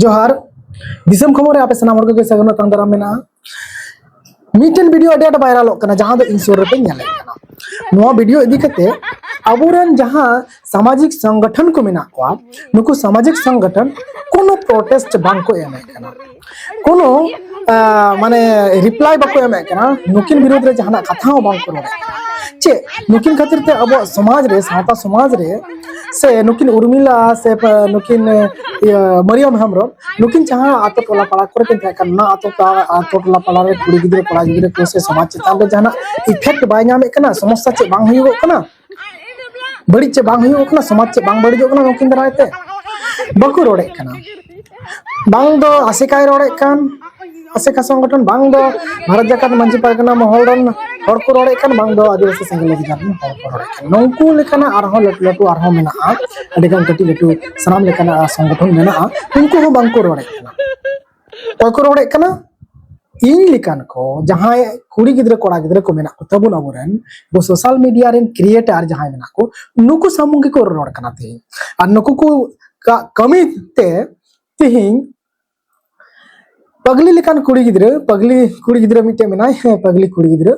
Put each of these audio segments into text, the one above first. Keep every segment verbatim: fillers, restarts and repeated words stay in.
ᱡᱚᱦᱟᱨ᱾ ᱫᱤᱥᱚᱢ ᱠᱷᱚᱵᱚᱨ ᱨᱮ ᱟᱯᱮ ᱥᱟᱱᱟᱢ ᱦᱚᱲ ᱠᱚᱜᱮ ᱥᱟᱹᱜᱩᱱ ᱟᱛᱟᱝ ᱫᱟᱨᱟᱢ ᱢᱮᱱᱟᱜᱼᱟ᱾ ᱢᱤᱫᱴᱮᱱ ᱵᱷᱤᱰᱤᱭᱳ ᱟᱹᱰᱤ ᱟᱸᱴ ᱵᱷᱟᱭᱨᱟᱞᱚᱜ ᱠᱟᱱᱟ, ᱡᱟᱦᱟᱸ ᱫᱚ ᱤᱧ ᱥᱩᱨ ᱨᱮᱯᱮ ᱧᱮᱞᱮᱫ ᱠᱟᱱᱟ᱾ ᱱᱚᱣᱟ ᱵᱷᱤᱰᱤᱭᱳ ᱤᱫᱤ ᱠᱟᱛᱮ ᱟᱵᱚᱨᱮᱱ ᱡᱟᱦᱟᱸ ᱥᱟᱢᱟᱡᱤᱠ ᱥᱚᱝᱜᱚᱴᱷᱚᱱ ᱠᱚ ᱢᱮᱱᱟᱜ ᱠᱚᱣᱟ, ᱱᱩᱠᱩ ᱥᱟᱢᱟᱡᱤᱠ ᱥᱚᱝᱜᱚᱴᱷᱚᱱ ᱠᱳᱱᱳ ᱯᱨᱚᱴᱮᱥᱴ ᱵᱟᱝ ᱠᱚ ᱮᱢᱮᱫ ᱠᱟᱱᱟ, ᱠᱳᱱᱳ ᱟᱸ, ᱢᱟᱱᱮ ᱨᱤᱯᱞᱟᱭ ᱵᱟᱠᱚ ᱮᱢᱮᱫ ᱠᱟᱱᱟ, ᱱᱩᱠᱤᱱ ᱵᱤᱨᱩᱫᱽ ᱨᱮ ᱡᱟᱦᱟᱱᱟᱜ ᱠᱟᱛᱷᱟ ᱦᱚᱸ ᱵᱟᱝ ᱠᱚ ᱨᱚᱲᱮᱫ ᱠᱟᱱᱟ᱾ ᱪᱮᱫ ᱱᱩᱠᱤᱱ ᱠᱷᱟᱹᱛᱤᱨ ᱛᱮ ᱟᱵᱚᱣᱟᱜ ᱥᱚᱢᱟᱡᱽ ᱨᱮ, ᱥᱟᱶᱛᱟ ᱥᱚᱢᱟᱡᱽ ᱨᱮ, ᱥᱮ ᱱᱩᱠᱤᱱ ᱩᱨᱢᱤᱞᱟ ᱥᱮ ᱯ-, ᱱᱩᱠᱤᱱ ᱤᱭᱟᱹ ᱢᱟᱨᱤᱭᱟᱢ ᱦᱮᱢᱵᱨᱚᱢ, ᱱᱩᱠᱤᱱ ᱡᱟᱦᱟᱸ ᱟᱛᱳ ᱴᱚᱞᱟ ᱯᱟᱲᱟ ᱠᱚᱨᱮ ᱠᱤᱱ ᱛᱟᱦᱮᱸ ᱠᱟᱱᱟ, ᱚᱱᱟ ᱟᱛᱳ ᱯᱟ-, ᱟᱛᱳ ᱴᱚᱞᱟ ᱯᱟᱲᱟ ᱨᱮ ᱠᱩᱲᱤ ᱜᱤᱫᱽᱨᱟᱹ ᱠᱚᱲᱟ ᱜᱤᱫᱽᱨᱟᱹ ᱠᱚ ᱥᱮ ᱥᱚᱢᱟᱡᱽ ᱪᱮᱛᱟᱱ ᱨᱮ ᱡᱟᱦᱟᱱᱟᱜ ᱤᱯᱷᱮᱠᱴ ᱵᱟᱭ ᱧᱟᱢᱮᱫ ᱠᱟᱱᱟ, ᱥᱚᱢᱚᱥᱥᱟ ᱪᱮᱫ ᱵᱟᱝ ᱦᱩᱭᱩᱜᱚᱜ ᱠᱟᱱᱟ, ᱵᱟᱹᱲᱤᱡ ᱪᱮᱫ ᱵᱟᱝ ᱦᱩᱭᱩᱜᱚᱜ ᱠᱟᱱᱟ, ᱥᱚᱢᱟᱡᱽ ᱪᱮᱫ ᱵᱟᱝ ᱵᱟᱹᱲᱤᱡᱚᱜ ᱠᱟᱱᱟ, ᱱᱩᱠᱤᱱ ᱫᱟᱨᱟᱭ ᱛᱮ ᱵᱟᱠᱚ ᱨᱚᱲᱮᱫ ᱠᱟᱱᱟ᱾ ᱵᱟᱝ ᱫᱚ ᱟᱥᱮᱠᱟᱭ ᱨᱚᱲᱮᱫ ᱠᱟᱱ, ᱟᱥᱮᱠᱟ ᱥᱚᱝᱜᱚᱴᱷᱚᱱ, ᱵᱟᱝ ᱫᱚ ᱵᱷᱟᱨᱚᱛ ᱡᱟᱠᱟᱛ ᱢᱟᱹᱡᱷᱤ ᱯᱟᱨᱜᱟᱱᱟ ᱢᱚᱦᱚᱞ ᱨᱮᱱ ᱦᱚᱲ ᱠᱚ ᱨᱚᱲᱮᱫ ᱠᱟᱱ, ᱵᱟᱝ ᱫᱚ ᱟᱹᱫᱤᱵᱟᱹᱥᱤ ᱥᱮᱸᱜᱮᱞ ᱚᱵᱷᱤᱡᱟᱱ ᱨᱮᱱ ᱦᱚᱲ ᱠᱚ ᱨᱚᱲᱮᱫ ᱠᱟᱱ᱾ ᱱᱩᱠᱩ ᱞᱮᱠᱟᱱᱟᱜ ᱟᱨᱦᱚᱸ ᱞᱟᱹᱴᱩ ᱞᱟᱹᱴᱩ ᱟᱨᱦᱚᱸ ᱢᱮᱱᱟᱜᱼᱟ, ᱟᱹᱰᱤᱜᱟᱱ ᱠᱟᱹᱴᱤᱡ ᱞᱟᱹᱴᱩ ᱥᱟᱱᱟᱢ ᱞᱮᱠᱟᱱᱟᱜ ᱥᱚᱝᱜᱚᱴᱷᱚᱱ ᱢᱮᱱᱟᱜᱼᱟ, ᱩᱱᱠᱩ ᱦᱚᱸ ᱵᱟᱝ ᱠᱚ ᱨᱚᱲᱮᱫ ᱠᱟᱱᱟ᱾ ᱚᱠᱚᱭ ᱠᱚ ᱨᱚᱲᱮᱫ ᱠᱟᱱᱟ? ᱤᱧ ᱞᱮᱠᱟᱱ ᱠᱚ, ᱡᱟᱦᱟᱸᱭ ᱠᱩᱲᱤ ᱜᱤᱫᱽᱨᱟᱹ ᱠᱚᱲᱟ ᱜᱤᱫᱽᱨᱟᱹ ᱠᱚ ᱢᱮᱱᱟᱜ ᱠᱚ ᱛᱟᱵᱚᱱ, ᱟᱵᱚᱨᱮᱱ ᱥᱳᱥᱟᱞ ᱢᱤᱰᱤᱭᱟ ᱨᱮᱱ ᱠᱨᱤᱭᱮᱴᱟᱨ ᱡᱟᱦᱟᱸᱭ ᱢᱮᱱᱟᱜ ᱠᱚ, ᱱᱩᱠᱩ ᱥᱟᱢᱩᱝ ᱜᱮᱠᱚ ᱨᱚᱲ ᱠᱟᱱᱟ ᱛᱮᱦᱮᱧ᱾ ᱟᱨ ᱱᱩᱠᱩ ᱠᱚ ᱠᱟ-, ᱠᱟᱹᱢᱤ ᱛᱮ ᱛᱮᱦᱮᱧ ᱯᱟᱜᱽᱞᱤ ᱞᱮᱠᱟᱱ ᱠᱩᱲᱤ ᱜᱤᱫᱽᱨᱟᱹ, ᱯᱟᱜᱽᱞᱤ ᱠᱩᱲᱤ ᱜᱤᱫᱽᱨᱟᱹ ᱢᱤᱫᱴᱮᱱ ᱢᱮᱱᱟᱭ, ᱦᱮᱸ, ᱯᱟᱜᱽᱞᱤ ᱠᱩᱲᱤ ᱜᱤᱫᱽᱨᱟᱹ,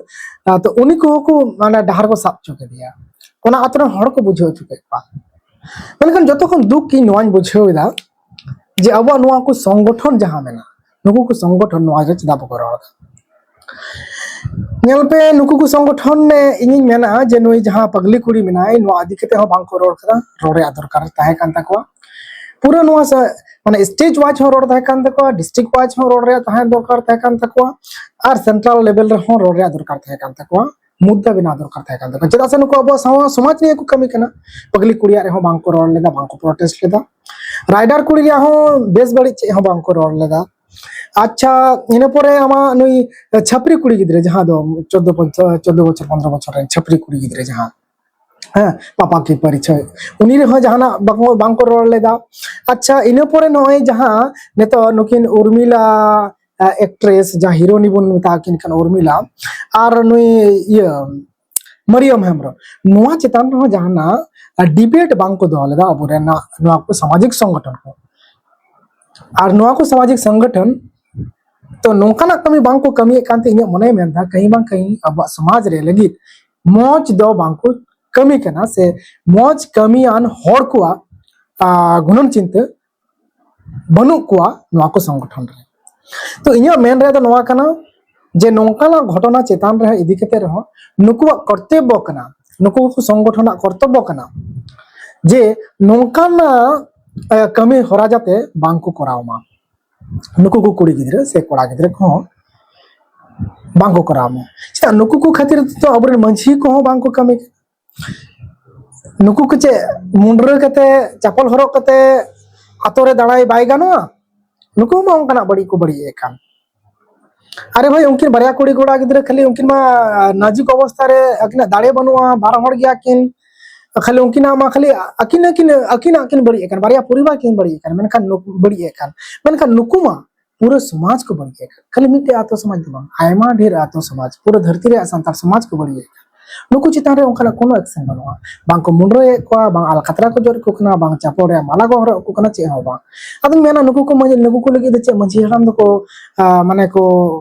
ᱟᱨ ᱛᱚ ᱩᱱᱤ ᱠᱚᱦᱚᱸ ᱠᱚ ᱢᱟᱱᱮ ᱰᱟᱦᱟᱨ ᱠᱚ ᱥᱟᱵ ᱦᱚᱪᱚ ᱠᱮᱫᱮᱭᱟ, ᱚᱱᱟ ᱟᱛᱳ ᱨᱮᱱ ᱦᱚᱲ ᱠᱚ ᱵᱩᱡᱷᱟᱹᱣ ᱦᱚᱪᱚ ᱠᱮᱫ ᱠᱚᱣᱟ᱾ ᱢᱮᱱᱠᱷᱟᱱ ᱡᱚᱛᱚ ᱠᱷᱚᱱ ᱫᱩᱠ ᱤᱧ ᱱᱚᱣᱟᱧ ᱵᱩᱡᱷᱟᱹᱣ ᱮᱫᱟ ᱡᱮ ᱟᱵᱚᱣᱟᱜ ᱱᱚᱣᱟ ᱠᱚ ᱥᱚᱝᱜᱚᱴᱷᱚᱱ ᱡᱟᱦᱟᱸ ᱢᱮᱱᱟᱜᱼᱟ, ᱱᱩᱠᱩ ᱠᱚ ᱥᱚᱝᱜᱚᱴᱷᱚᱱ ᱱᱚᱣᱟ ᱨᱮ ᱪᱮᱫᱟᱜ ᱵᱟᱠᱚ ᱨᱚᱲ ᱮᱫᱟ? ᱧᱮᱞ ᱯᱮ, ᱱᱩᱠᱩ ᱠᱚ ᱥᱚᱝᱜᱚᱴᱷᱚᱱ ᱨᱮ ᱤᱧᱤᱧ ᱢᱮᱱᱟ ᱡᱮ ᱱᱩᱭ ᱡᱟᱦᱟᱸ ᱯᱟᱜᱽᱞᱤ ᱠᱩᱲᱤ ᱢᱮᱱᱟᱭ, ᱱᱚᱣᱟ ᱤᱫᱤ ᱠᱟᱛᱮ ᱦᱚᱸ ᱵᱟᱝ ᱠᱚ ᱨᱚᱲ ᱠᱟᱫᱟ, ᱨᱚᱲ ᱨᱮᱭᱟᱜ ᱫᱚᱨᱠᱟᱨ ᱛᱟᱦᱮᱸ ᱠᱟᱱ ᱛᱟᱠᱚᱣᱟ᱾ ᱯᱩᱨᱟᱹ ᱱᱚᱣᱟ ᱥᱟ-, ᱢᱟᱱᱮ ᱥᱴᱮᱴ ᱣᱟᱭᱤᱡ ᱦᱚᱸ ᱨᱚᱲ ᱛᱟᱦᱮᱸ ᱠᱟᱱ ᱛᱟᱠᱚᱣᱟ, ᱰᱤᱥᱴᱨᱤᱠᱴ ᱣᱟᱭᱤᱡ ᱦᱚᱸ ᱨᱚᱲ ᱨᱮᱭᱟᱜ ᱛᱟᱦᱮᱸ ᱫᱚᱨᱠᱟᱨ ᱛᱟᱦᱮᱸ ᱠᱟᱱ ᱛᱟᱠᱚᱣᱟ, ᱟᱨ ᱥᱮᱱᱴᱨᱟᱞ ᱞᱮᱵᱮᱞ ᱨᱮᱦᱚᱸ ᱨᱚᱲ ᱨᱮᱭᱟᱜ ᱫᱚᱨᱠᱟᱨ ᱛᱟᱦᱮᱸ ᱠᱟᱱ ᱛᱟᱠᱚᱣᱟ, ᱢᱩᱫᱽᱫᱟ ᱵᱮᱱᱟᱣ ᱫᱚᱨᱠᱟᱨ ᱛᱟᱦᱮᱸ ᱠᱟᱱ ᱛᱟᱠᱚᱣᱟ᱾ ᱪᱮᱫᱟᱜ ᱥᱮ ᱱᱩᱠᱩ ᱟᱵᱚᱣᱟᱜ ᱥᱟᱶ-, ᱥᱚᱢᱟᱡᱽ ᱱᱤᱭᱮ ᱠᱚ ᱠᱟᱹᱢᱤ ᱠᱟᱱᱟ᱾ ᱯᱟᱜᱽᱞᱤ ᱠᱩᱲᱤᱭᱟᱜ ᱨᱮᱦᱚᱸ ᱵᱟᱝ ᱠᱚ ᱨᱚᱲ ᱞᱮᱫᱟ, ᱵᱟᱝ ᱠᱚ ᱯᱨᱚᱴᱮᱥᱴ ᱞᱮᱫᱟ᱾ ᱨᱟᱭᱰᱟᱨ ᱠᱩᱲᱤ ᱨᱮᱭᱟᱜ ᱦᱚᱸ ᱵᱮᱥ ᱵᱟᱹᱲᱤᱡ ᱪᱮᱫ ᱦᱚᱸ ᱵᱟᱝ ᱠᱚ ᱨᱚᱲ ᱞᱮᱫᱟ᱾ ᱟᱪᱪᱷᱟ, ᱤᱱᱟᱹ ᱯᱚᱨᱮ ᱟᱢᱟᱜ ᱱᱩᱭ ᱪᱷᱟᱹᱯᱨᱤ ᱠᱩᱲᱤ ᱜᱤᱫᱽᱨᱟᱹ, ᱡᱟᱦᱟᱸ ᱫᱚ ᱪᱳᱫᱽᱫᱳ ᱵᱚᱪᱷᱚᱨ, ᱪᱳᱫᱽᱫᱳ ᱵᱚᱪᱷᱚᱨ, ᱯᱚᱱᱫᱽᱨᱚ ᱵᱚᱪᱷᱚᱨ ᱨᱮᱱ ᱪᱷᱟᱹᱯᱨᱤ ᱠᱩᱲᱤ ᱜᱤᱫᱽᱨᱟᱹ, ᱡᱟᱦᱟᱸ, ᱦᱮᱸ, ᱯᱟᱯᱟ ᱠᱤ ᱯᱚᱨᱤᱪᱚᱭ, ᱩᱱᱤ ᱨᱮᱦᱚᱸ ᱡᱟᱦᱟᱱᱟᱜ ᱵᱟᱝ, ᱵᱟᱝ ᱠᱚ ᱨᱚᱲ ᱞᱮᱫᱟ᱾ ᱟᱪᱪᱷᱟ, ᱤᱱᱟᱹ ᱯᱚᱨᱮ ᱱᱚᱜᱼᱚᱭ ᱡᱟᱦᱟᱸ ᱱᱤᱛᱚᱜ ᱱᱩᱠᱤᱱ ᱩᱨᱢᱤᱞᱟ, ᱮᱠᱴᱨᱮᱥ, ᱡᱟᱦᱟᱸ ᱦᱤᱨᱳᱱᱤ ᱵᱚᱱ ᱢᱮᱛᱟ ᱠᱤᱱ ᱠᱟᱱᱟ ᱩᱨᱢᱤᱞᱟ, ᱟᱨ ᱱᱩᱭ ᱤᱭᱟᱹ ᱢᱟᱨᱤᱭᱟᱢ ᱦᱮᱢᱵᱨᱚᱢ, ᱱᱚᱣᱟ ᱪᱮᱛᱟᱱ ᱨᱮᱦᱚᱸ ᱡᱟᱦᱟᱱᱟᱜ ᱰᱤᱵᱮᱴ ᱵᱟᱝ ᱠᱚ ᱫᱚᱦᱚ ᱞᱮᱫᱟ ᱟᱵᱚᱨᱮᱱ ᱱᱚᱣᱟ ᱠᱚ ᱥᱟᱢᱟᱡᱤᱠ ᱥᱚᱝᱜᱚᱴᱷᱚᱱ ᱠᱚ᱾ ᱟᱨ ᱱᱚᱣᱟ ᱠᱚ ᱥᱟᱢᱟᱡᱤᱠ ᱥᱚᱝᱜᱚᱴᱷᱚᱱ ᱛᱚ ᱱᱚᱝᱠᱟᱱᱟᱜ ᱠᱟᱹᱢᱤ ᱵᱟᱝ ᱠᱚ ᱠᱟᱹᱢᱤᱭᱮᱫ ᱠᱟᱱᱛᱮ ᱤᱧᱟᱹᱜ ᱢᱚᱱᱮᱭ ᱢᱮᱱᱫᱟ ᱠᱟᱹᱦᱤ ᱵᱟᱝ ᱠᱟᱹᱦᱤ ᱟᱵᱚᱣᱟᱜ ᱥᱚᱢᱟᱡᱽ ᱨᱮ ᱞᱟᱹᱜᱤᱫ ᱢᱚᱡᱽ ᱫᱚ ᱵᱟᱝ ᱠᱚ ᱠᱟᱹᱢᱤ ᱠᱟᱱᱟ ᱥᱮ ᱢᱚᱡᱽ ᱠᱟᱹᱢᱤᱭᱟᱱ ᱦᱚᱲ ᱠᱚᱣᱟᱜ ᱜᱩᱱᱟᱹᱱ ᱪᱤᱱᱛᱟᱹ ᱵᱟᱹᱱᱩᱜ ᱠᱚᱣᱟ ᱱᱚᱣᱟ ᱠᱚ ᱥᱚᱝᱜᱚᱴᱷᱚᱱ ᱨᱮ᱾ ᱛᱚ ᱤᱧᱟᱹᱜ ᱢᱮᱱ ᱨᱮᱭᱟᱜ ᱫᱚ ᱱᱚᱣᱟ ᱠᱟᱱᱟ ᱡᱮ ᱱᱚᱝᱠᱟᱱᱟᱜ ᱜᱷᱚᱴᱚᱱᱟ ᱪᱮᱛᱟᱱ ᱨᱮ ᱤᱫᱤ ᱠᱟᱛᱮ ᱨᱮᱦᱚᱸ ᱱᱩᱠᱩᱣᱟᱜ ᱠᱚᱨᱛᱚᱵᱵᱚ ᱠᱟᱱᱟ, ᱱᱩᱠᱩ ᱠᱚ ᱥᱚᱝᱜᱚᱴᱷᱚᱱᱟᱜ ᱠᱚᱨᱛᱚᱵᱵᱚ ᱠᱟᱱᱟ ᱡᱮ ᱱᱚᱝᱠᱟᱱᱟᱜ ᱠᱟᱹᱢᱤ ᱦᱚᱨᱟ ᱡᱟᱛᱮ ᱵᱟᱝ ᱠᱚ ᱠᱚᱨᱟᱣ ᱢᱟ, ᱱᱩᱠᱩ ᱠᱚ ᱠᱩᱲᱤ ᱜᱤᱫᱽᱨᱟᱹ ᱥᱮ ᱠᱚᱲᱟ ᱜᱤᱫᱽᱨᱟᱹ ᱠᱚᱦᱚᱸ ᱵᱟᱝ ᱠᱚ ᱠᱚᱨᱟᱣ ᱢᱟ᱾ ᱪᱮᱫᱟᱜ ᱱᱩᱠᱩ ᱠᱚ ᱠᱷᱟᱹᱛᱤᱨ ᱛᱮ ᱟᱵᱚᱨᱮᱱ ᱢᱟᱹᱡᱷᱤ ᱠᱚᱦᱚᱸ ᱵᱟᱝ ᱠᱚ ᱠᱟᱹᱢᱤ ᱠᱟᱱᱟ᱾ ᱱᱩᱠᱩ ᱠᱚ ᱪᱮᱫ ᱢᱩᱰᱨᱟᱹ ᱠᱟᱛᱮ ᱪᱟᱯᱚᱞ ᱦᱚᱨᱚᱜ ᱠᱟᱛᱮ ᱟᱛᱳ ᱨᱮ ᱫᱟᱬᱟᱭ ᱵᱟᱭ ᱜᱟᱱᱚᱜᱼᱟ? ᱱᱩᱠᱩ ᱢᱟ ᱚᱱᱠᱟᱱᱟᱜ ᱵᱟᱹᱲᱤᱡ ᱠᱚ ᱵᱟᱹᱲᱤᱡ ᱮᱫ ᱠᱟᱱ᱾ ᱟᱨᱮ ᱵᱷᱟᱭ, ᱩᱱᱠᱤᱱ ᱵᱟᱨᱭᱟ ᱠᱩᱲᱤ ᱠᱚᱲᱟ ᱜᱤᱫᱽᱨᱟᱹ ᱠᱷᱟᱹᱞᱤ ᱩᱱᱠᱤᱱ ᱢᱟ ᱱᱟᱡᱩᱠ ᱚᱵᱚᱥᱛᱟ ᱨᱮ ᱟᱹᱠᱤᱱᱟᱜ ᱫᱟᱲᱮ ᱵᱟᱹᱱᱩᱜᱼᱟ, ᱵᱟᱨ ᱦᱚᱲ ᱜᱮᱭᱟ ᱠᱤᱱ, ᱠᱷᱟᱹᱞᱤ ᱩᱱᱠᱤᱱᱟᱜ ᱢᱟ ᱠᱷᱟᱹᱞᱤ ᱟᱹᱠᱤᱱ ᱟᱹᱠᱤᱱ ᱟᱹᱠᱤᱱᱟᱜ ᱠᱤᱱ ᱵᱟᱹᱲᱤᱡ ᱟᱠᱟᱱ, ᱵᱟᱨᱭᱟ ᱯᱚᱨᱤᱵᱟᱨ ᱠᱤᱱ ᱵᱟᱹᱲᱤᱡ ᱟᱠᱟᱱ, ᱢᱮᱱᱠᱷᱟᱱ ᱱᱩᱠᱩ ᱵᱟᱹᱲᱤᱡ ᱟᱠᱟᱱ, ᱢᱮᱱᱠᱷᱟᱱ ᱱᱩᱠᱩ ᱢᱟ ᱯᱩᱨᱟᱹ ᱥᱚᱢᱟᱡᱽ ᱠᱚ ᱵᱟᱹᱲᱤᱡ ᱟᱠᱟᱱ᱾ ᱠᱷᱟᱹᱞᱤ ᱢᱤᱫᱴᱮᱡ ᱟᱛᱳ ᱥᱚᱢᱟᱡᱽ ᱫᱚ ᱵᱟᱝ, ᱟᱭᱢᱟ ᱰᱷᱮᱨ ᱟᱛᱳ ᱥᱚᱢᱟᱡᱽ, ᱯᱩᱨᱟᱹ ᱫᱷᱟᱹᱨᱛᱤ ᱨᱮᱭᱟᱜ ᱥᱟᱱᱛᱟᱲ ᱥᱚᱢᱟᱡᱽ ᱠᱚ ᱵᱟᱹᱲᱤᱡ ᱟᱠᱟᱱ᱾ ᱱᱩᱠᱩ ᱪᱮᱛᱟᱱ ᱨᱮ ᱚᱱᱠᱟᱱᱟᱜ ᱠᱳᱱᱳ ᱮᱠᱥᱮᱱ ᱵᱟᱹᱱᱩᱜᱼᱟ᱾ ᱵᱟᱝ ᱠᱚ ᱢᱩᱰᱨᱟᱹᱭᱮᱫ ᱠᱚᱣᱟ, ᱵᱟᱝ ᱟᱞᱠᱟᱛᱨᱟ ᱠᱚ ᱡᱚᱨ ᱟᱠᱚ ᱠᱟᱱᱟ, ᱵᱟᱝ ᱪᱟᱯᱚᱞ ᱨᱮᱭᱟᱜ ᱢᱟᱞᱟ ᱠᱚ ᱦᱚᱨᱚᱜ ᱟᱠᱚ ᱠᱟᱱᱟ, ᱪᱮᱫ ᱦᱚᱸ ᱵᱟᱝ᱾ ᱟᱫᱚᱧ ᱢᱮᱱᱟ ᱱᱩᱠᱩ ᱠᱚ ᱢᱟᱹᱡᱷᱤ, ᱱᱩᱠᱩ ᱠᱚ ᱞᱟᱹᱜᱤᱫ ᱫᱚ ᱪᱮᱫ ᱢᱟᱹᱡᱷᱤ ᱦᱟᱲᱟᱢ ᱫᱚᱠᱚ ᱟᱸ, ᱢᱟᱱᱮ ᱠᱚ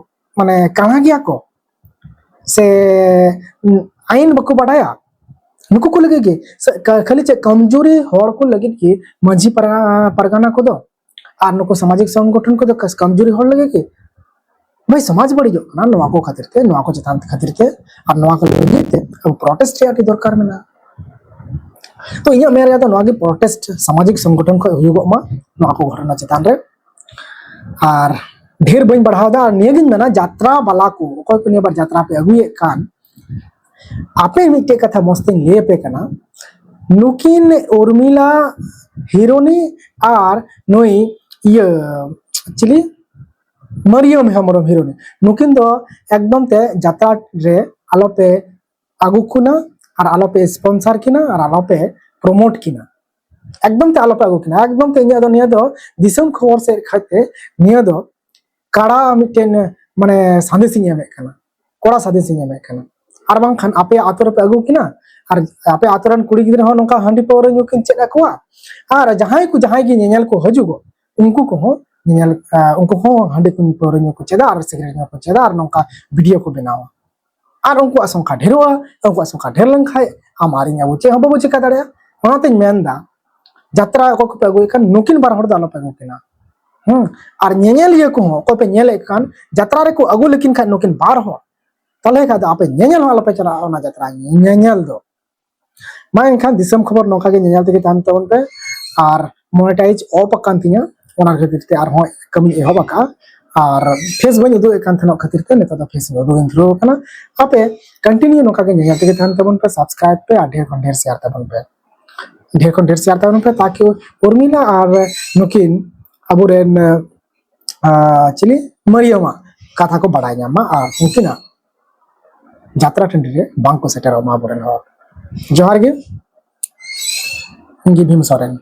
ᱢᱟᱱᱮ ᱠᱟᱬᱟ ᱜᱮᱭᱟ ᱠᱚ ᱥᱮ ᱟᱭᱤᱱ ᱵᱟᱠᱚ ᱵᱟᱰᱟᱭᱟ? ᱱᱩᱠᱩ ᱠᱚ ᱞᱟᱹᱜᱤᱫ ᱜᱮ ᱥᱮ ᱠᱷᱟᱹᱞᱤ ᱪᱮᱫ ᱠᱚᱢᱡᱩᱨᱤ ᱦᱚᱲ ᱠᱚ ᱞᱟᱹᱜᱤᱫ ᱜᱮ ᱢᱟᱹᱡᱷᱤ ᱯᱟᱨᱜᱟᱱᱟ ᱠᱚᱫᱚ? ᱟᱨ ᱱᱩᱠᱩ ᱥᱟᱢᱟᱡᱤᱠ ᱥᱚᱝᱜᱚᱴᱷᱚᱱ ᱠᱚᱫᱚ ᱠᱚᱢᱡᱩᱨᱤ ᱦᱚᱲ ᱞᱟᱹᱜᱤᱫ ᱜᱮ? ᱵᱷᱟᱭ, ᱥᱚᱢᱟᱡᱽ ᱵᱟᱹᱲᱤᱡᱚᱜ ᱠᱟᱱᱟ ᱱᱚᱣᱟ ᱠᱚ ᱠᱷᱟᱹᱛᱤᱨ ᱛᱮ, ᱱᱚᱣᱟ ᱠᱚ ᱪᱮᱛᱟᱱ ᱠᱷᱟᱹᱛᱤᱨ ᱛᱮ᱾ ᱟᱨ ᱱᱚᱣᱟ ᱠᱚ ᱞᱟᱹᱜᱤᱫ ᱛᱮ ᱟᱵᱚ ᱯᱨᱚᱴᱮᱥᱴ ᱨᱮᱭᱟᱜ ᱟᱹᱰᱤ ᱫᱚᱨᱠᱟᱨ ᱢᱮᱱᱟᱜᱼᱟ᱾ ᱛᱚ ᱤᱧᱟᱹᱜ ᱢᱮᱱ ᱨᱮᱭᱟᱜ ᱫᱚ ᱱᱚᱣᱟ ᱜᱮ, ᱯᱨᱚᱴᱮᱥᱴ ᱥᱟᱢᱟᱡᱤᱠ ᱥᱚᱝᱜᱚᱴᱷᱚᱱ ᱠᱷᱚᱱ ᱦᱩᱭᱩᱜᱚᱜ ᱢᱟ ᱱᱚᱣᱟ ᱠᱚ ᱜᱷᱚᱴᱚᱱᱟ ᱪᱮᱛᱟᱱ ᱨᱮ᱾ ᱟᱨ ᱰᱷᱮᱨ ᱵᱟᱹᱧ ᱵᱟᱲᱦᱟᱣ ᱮᱫᱟ᱾ ᱟᱨ ᱱᱤᱭᱟᱹᱜᱤᱧ ᱢᱮᱱᱟ, ᱡᱟᱛᱨᱟ ᱵᱟᱞᱟ ᱠᱚ, ᱚᱠᱚᱭ ᱠᱚ ᱱᱤᱭᱟᱹ ᱵᱟᱨ ᱡᱟᱛᱨᱟ ᱯᱮ ᱟᱹᱜᱩᱭᱮᱫ ᱠᱟᱱ, ᱟᱯᱮ ᱢᱤᱫᱴᱮᱡ ᱠᱟᱛᱷᱟ ᱢᱚᱡᱽ ᱛᱮᱧ ᱞᱟᱹᱭ ᱟᱯᱮ ᱠᱟᱱᱟ, ᱱᱩᱠᱤᱱ ᱩᱨᱢᱤᱞᱟ ᱦᱤᱨᱳᱱᱤ ᱟᱨ ᱱᱩᱭ ᱤᱭᱟᱹ ᱪᱤᱞᱤ ᱢᱟᱹᱨᱤᱭᱟᱹᱢ ᱦᱮᱢᱵᱨᱚᱢ ᱦᱤᱨᱳᱱᱤ, ᱱᱩᱠᱤᱱ ᱫᱚ ᱮᱠᱫᱚᱢ ᱛᱮ ᱡᱟᱛᱨᱟ ᱨᱮ ᱟᱞᱚᱯᱮ ᱟᱹᱜᱩ ᱠᱤᱱᱟ ᱟᱨ ᱟᱞᱚᱯᱮ ᱥᱯᱚᱱᱥᱟᱨ ᱠᱤᱱᱟ ᱟᱨ ᱟᱞᱚᱯᱮ ᱯᱨᱚᱢᱳᱴ ᱠᱤᱱᱟ᱾ ᱮᱠᱫᱚᱢ ᱛᱮ ᱟᱞᱚᱯᱮ ᱟᱹᱜᱩ ᱠᱤᱱᱟ᱾ ᱮᱠᱫᱚᱢ ᱛᱮ ᱤᱧᱟᱹᱜ ᱫᱚ ᱱᱤᱭᱟᱹ ᱫᱚ ᱫᱤᱥᱚᱢ ᱠᱷᱚᱵᱚᱨ ᱥᱮᱫ ᱠᱷᱟᱡ ᱛᱮ ᱱᱤᱭᱟᱹ ᱫᱚ ᱠᱟᱲᱟ ᱢᱤᱫᱴᱮᱱ ᱢᱟᱱᱮ ᱥᱟᱸᱫᱮᱥ ᱤᱧ ᱮᱢᱮᱫ ᱠᱟᱱᱟ, ᱠᱚᱲᱟ ᱥᱟᱸᱫᱮᱥ ᱤᱧ ᱮᱢᱮᱫ ᱠᱟᱱᱟ᱾ ᱟᱨ ᱵᱟᱝᱠᱷᱟᱱ ᱟᱯᱮᱭᱟᱜ ᱟᱛᱳ ᱨᱮᱯᱮ ᱟᱹᱜᱩ ᱠᱤᱱᱟ ᱟᱨ ᱟᱯᱮ ᱟᱛᱳ ᱨᱮᱱ ᱠᱩᱲᱤ ᱜᱤᱫᱽᱨᱟᱹ ᱦᱚᱸ ᱱᱚᱝᱠᱟ ᱦᱟᱺᱰᱤ ᱯᱟᱹᱣᱨᱟᱹ ᱧᱩ ᱠᱤᱱ ᱪᱮᱫ ᱟᱠᱚᱣᱟ᱾ ᱟᱨ ᱡᱟᱦᱟᱸᱭ ᱠᱚ, ᱡᱟᱦᱟᱸᱭ ᱜᱮ ᱧᱮᱧᱮᱞ ᱠᱚ ᱦᱤᱡᱩᱜᱚᱜ, ᱩᱱᱠᱩ ᱠᱚᱦᱚᱸ ᱧᱮᱧᱮᱞ, ᱟᱸ, ᱩᱱᱠᱩ ᱦᱚᱸ ᱦᱟᱺᱰᱤ ᱠᱚ, ᱯᱟᱹᱣᱨᱟᱹ ᱧᱩ ᱠᱚ ᱪᱮᱫᱟ ᱟᱨ ᱥᱤᱜᱟᱨᱮᱴ ᱧᱩ ᱠᱚ ᱪᱮᱫᱟ ᱟᱨ ᱱᱚᱝᱠᱟ ᱵᱷᱤᱰᱤᱭᱳ ᱠᱚ ᱵᱮᱱᱟᱣᱟ᱾ ᱟᱨ ᱩᱱᱠᱩᱣᱟᱜ ᱥᱚᱝᱠᱷᱟ ᱰᱷᱮᱨᱚᱜᱼᱟ᱾ ᱩᱱᱠᱩᱣᱟᱜ ᱥᱚᱝᱠᱷᱟ ᱰᱷᱮᱨ ᱞᱮᱱᱠᱷᱟᱡ ᱟᱢ ᱟᱨ ᱤᱧ ᱟᱵᱚ ᱪᱮᱫ ᱦᱚᱸ ᱵᱟᱵᱚ ᱪᱮᱠᱟ ᱫᱟᱲᱮᱭᱟᱜᱼᱟ᱾ ᱚᱱᱟᱛᱤᱧ ᱢᱮᱱᱫᱟ, ᱡᱟᱛᱨᱟ ᱚᱠᱚᱭ ᱠᱚᱯᱮ ᱟᱹᱜᱩᱭᱮᱫ ᱠᱷᱟᱱ ᱱᱩᱠᱤᱱ ᱵᱟᱨ ᱦᱚᱲ ᱫᱚ ᱟᱞᱚᱯᱮ ᱟᱹᱜᱩ ᱠᱤᱱᱟ᱾ ᱦᱩᱸ᱾ ᱟᱨ ᱧᱮᱧᱮᱞᱤᱭᱟᱹ ᱠᱚᱦᱚᱸ ᱚᱠᱚᱭ ᱯᱮ ᱧᱮᱞᱮᱫ ᱠᱷᱟᱱ, ᱡᱟᱛᱨᱟ ᱨᱮᱠᱚ ᱟᱹᱜᱩ ᱞᱮᱠᱤᱱ ᱠᱷᱟᱱ ᱱᱩᱠᱤᱱ ᱵᱟᱨ ᱦᱚᱲ, ᱛᱟᱦᱚᱞᱮ ᱠᱷᱟᱡ ᱫᱚ ᱟᱯᱮ ᱧᱮᱧᱮᱞ ᱦᱚᱸ ᱟᱞᱚᱯᱮ ᱪᱟᱞᱟᱜᱼᱟ ᱚᱱᱟ ᱡᱟᱛᱨᱟ ᱧᱮᱧᱮᱞ ᱫᱚ᱾ ᱢᱟ ᱮᱱᱠᱷᱟᱱ ᱫᱤᱥᱚᱢ ᱠᱷᱚᱵᱚᱨ ᱱᱚᱝᱠᱟ ᱜᱮ ᱧᱮᱧᱮᱞ ᱛᱮᱜᱮ ᱛᱟᱦᱮᱱ ᱛᱟᱵᱚᱱ ᱯᱮ᱾ ᱟᱨ ᱢᱚᱱᱮᱴᱟᱭᱤᱡᱽ ᱚᱯᱷ ᱟᱠᱟᱱ ᱛᱤᱧᱟ, ᱚᱱᱟ ᱠᱷᱟᱹᱛᱤᱨ ᱛᱮ ᱟᱨᱦᱚᱸ ᱠᱟᱹᱢᱤᱧ ᱮᱦᱚᱵ ᱟᱠᱟᱫᱼᱟ᱾ ᱟᱨ ᱯᱷᱮᱥ ᱵᱟᱹᱧ ᱩᱫᱩᱜ ᱮᱫ ᱠᱟᱱ ᱛᱟᱦᱮᱱᱟ ᱠᱷᱟᱹᱛᱤᱨ ᱛᱮ ᱱᱤᱛᱚᱜ ᱫᱚ ᱯᱷᱮᱥ ᱤᱧ ᱩᱫᱩᱜ ᱤᱧ ᱫᱷᱩᱨᱟᱹᱣ ᱟᱠᱟᱱᱟ᱾ ᱟᱯᱮ ᱠᱚᱱᱴᱤᱱᱤᱭᱩ ᱱᱚᱝᱠᱟ ᱜᱮ ᱧᱮᱧᱮᱞ ᱛᱮᱜᱮ ᱛᱟᱦᱮᱱ ᱛᱟᱵᱚᱱ ᱯᱮ, ᱥᱟᱵᱥᱠᱨᱟᱭᱤᱵ ᱯᱮ ᱟᱨ ᱰᱷᱮᱨ ᱠᱷᱚᱱ ᱰᱷᱮᱨ ᱥᱮᱭᱟᱨ ᱛᱟᱵᱚᱱ ᱯᱮ, ᱰᱷᱮᱨ ᱠᱷᱚᱱ ᱰᱷᱮᱨ ᱥᱮᱭᱟᱨ ᱛᱟᱵᱚᱱ ᱯᱮ, ᱛᱟᱠᱤ ᱩᱨᱢᱤᱞᱟ ᱟᱨ ᱱᱩᱠᱤᱱ ᱟᱵᱚᱨᱮᱱ, ᱟᱸ, ᱪᱤᱞᱤ ᱢᱟᱹᱨᱤᱭᱟᱹᱢᱟᱜ ᱠᱟᱛᱷᱟ ᱠᱚ ᱵᱟᱲᱟᱭ ᱧᱟᱢ ᱢᱟ ᱟᱨ ᱩᱱᱠᱤᱱᱟᱜ ᱡᱟᱛᱨᱟ ᱴᱟᱺᱰᱤ ᱨᱮ ᱵᱟᱝ ᱠᱚ ᱥᱮᱴᱮᱨᱚᱜ ᱢᱟ ᱟᱵᱚᱨᱮᱱ ᱦᱚᱲ᱾ ᱡᱚᱦᱟᱨ ᱜᱮ, ᱤᱧ ᱜᱮ ᱵᱷᱤᱢ ᱥᱚᱨᱮᱱ᱾